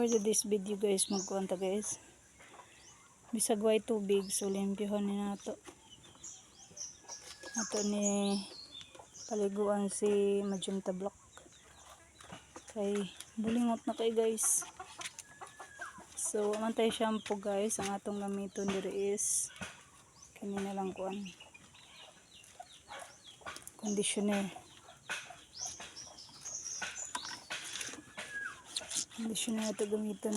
For today's video, guys, magkuan ta, guys. Bisag way tubig, so limpyohon ni nato. Ato ni paliguan si Magenta Black. Kay bulingot na kay, guys. So, man tay shampoo, guys, ang atong gamiton diri is kini na lang, kuan. Conditioner. Conditioner ato gamiton.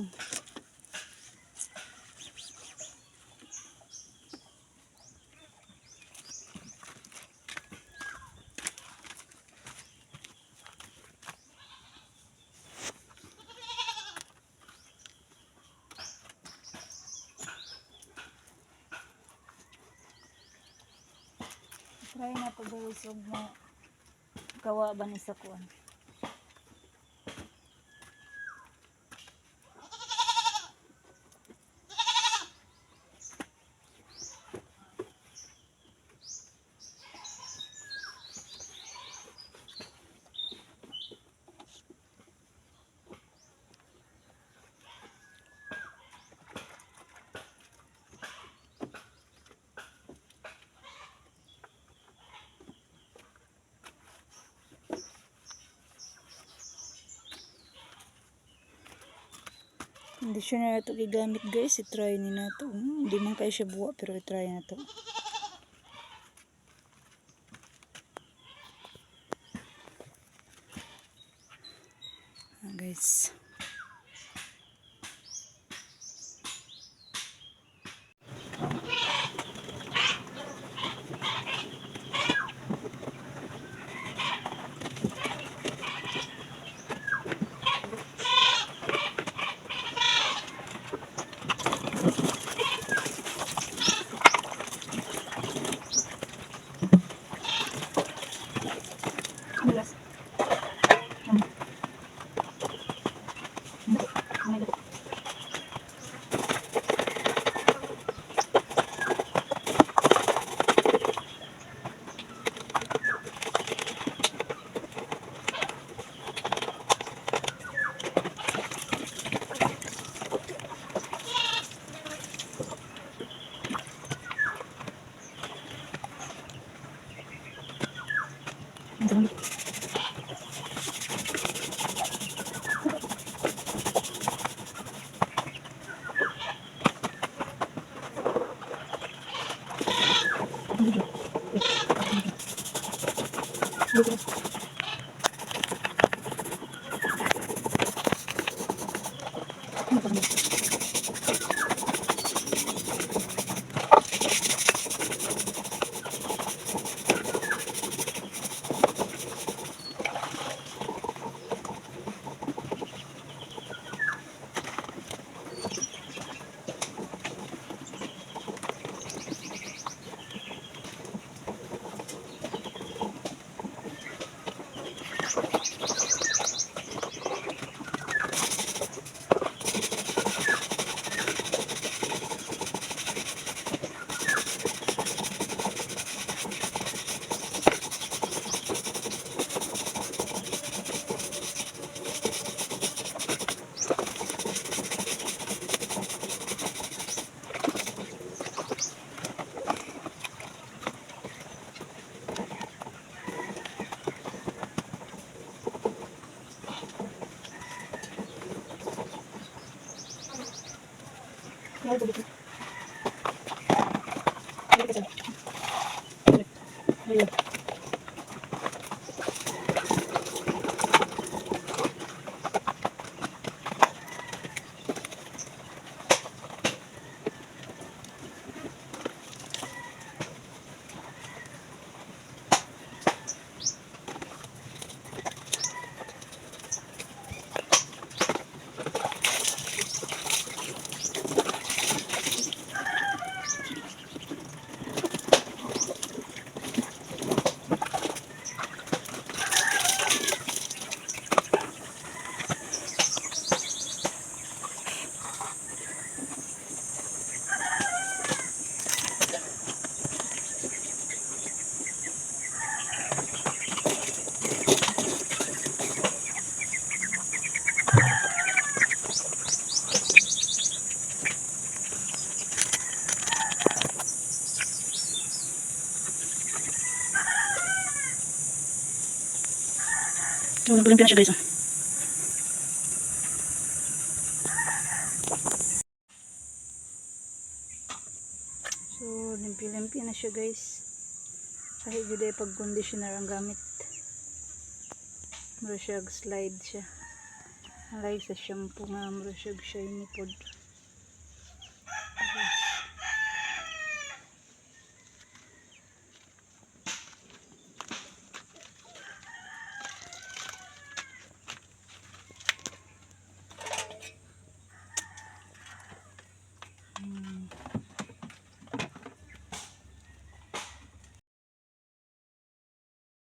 Try na to, guys, ug mo gawa ba ni sa kuan. Conditioner na to gigamit, guys. I-try ni nato. Di man kayo siya buwa pero i-try na to. Ah, guys. Malas. So, limpyo na siya, guys, oh. So, limpyo-limpyo na siya, guys. Kahit jud ay pag conditioner ang gamit. Mura siya slide siya. Unlike sa shampoo nga mura siya shiny pod.